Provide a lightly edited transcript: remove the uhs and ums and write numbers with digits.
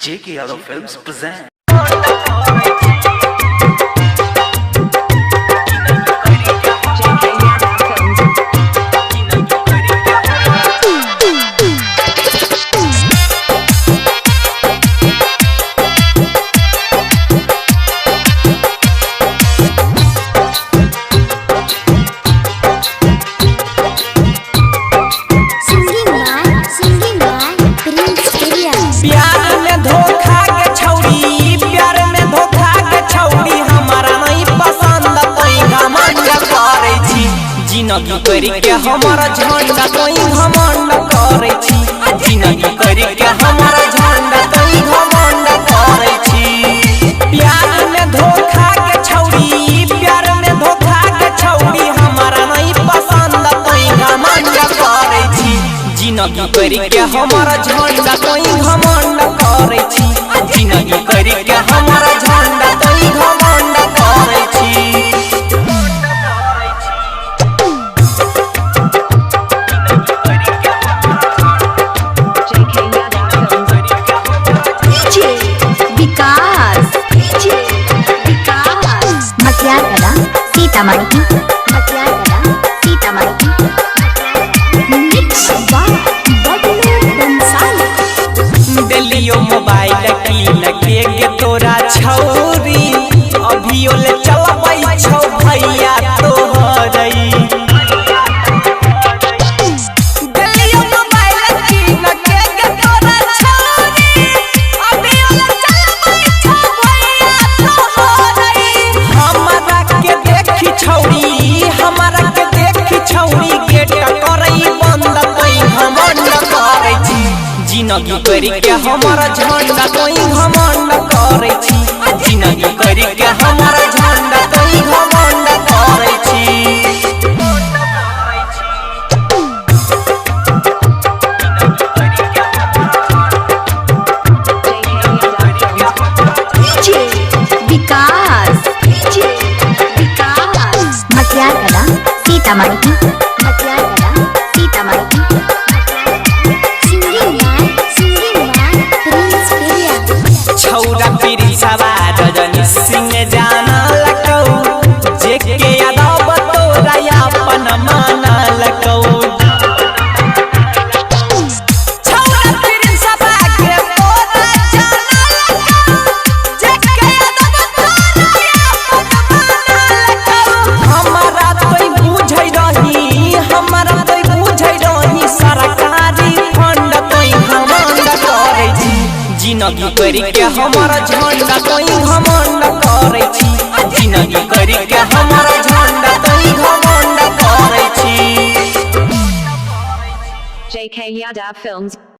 J.K. Yadav Films present. JK Yadav Films. Singing by Prince Area. प्यार में धोखा के छौरी, प्यार में धोखा के छौरी हमारा नहीं पसंद, तोई घमंड करै छी। जिनगी करी के हमर झंडा, तोई घमंड करै छी। जिनगी करी के हमर झंडा, तोई घमंड करै छी। प्यार में धोखा के छौरी, प्यार में धोखा के छौरी हमारा नहीं पसंद, तोई घमंड करै छी। जिनगी करी के हमर झंडा, तोई घमंड करै छी। जिनगी करी के हमर झंडा, तोई घमंड करै छी। JK Yadav Films. DJ Vikas, DJ Vikas. Matiyagala, Sitamarhi, Matiyagala, Sitamarhi. Mix by Bablu Bansal. देलियो मोबाइल की लगे के तोरा छौरी, अभियो ले चलबै छौ भैया तोहरई। देलियो मोबाइल की लगे के तोरा छौरी, अभियो ले चलबै छौ भैया तोहरई। हमरा के देखी छौरी, हमरा के देखी छौरी गेट करई बंद, तोई घमंड करै छी। जिनगी करी के हमर झंडा, तोई घमंड करै छी। जिनगी करी के हमर झंडा, तोई घमंड करै छी। JK Yadav Films. DJ Vikas, DJ Vikas. Matiyagala, Sitamarhi, Matiyagala, Sitamarhi. Singing by Prince Area. छौरा पिरिसवा रजनी सिंह जाना लकौ, जेके यादव तोरा अपन माना लकौ। छौरा पिरिसवा के तोरा जाना लकौ, जेके यादव तोरा अपन माना लकौ। हमरा तोय बुझै रही, हमरा तोय बुझै रही सरकारी फंड, तोय घमंड करै छी। जिनगी करी के हमर झंडा, तोई घमंड करै छी। जिनगी करी के हमर झंडा, तोई घमंड करै छी। JK Yadav Films.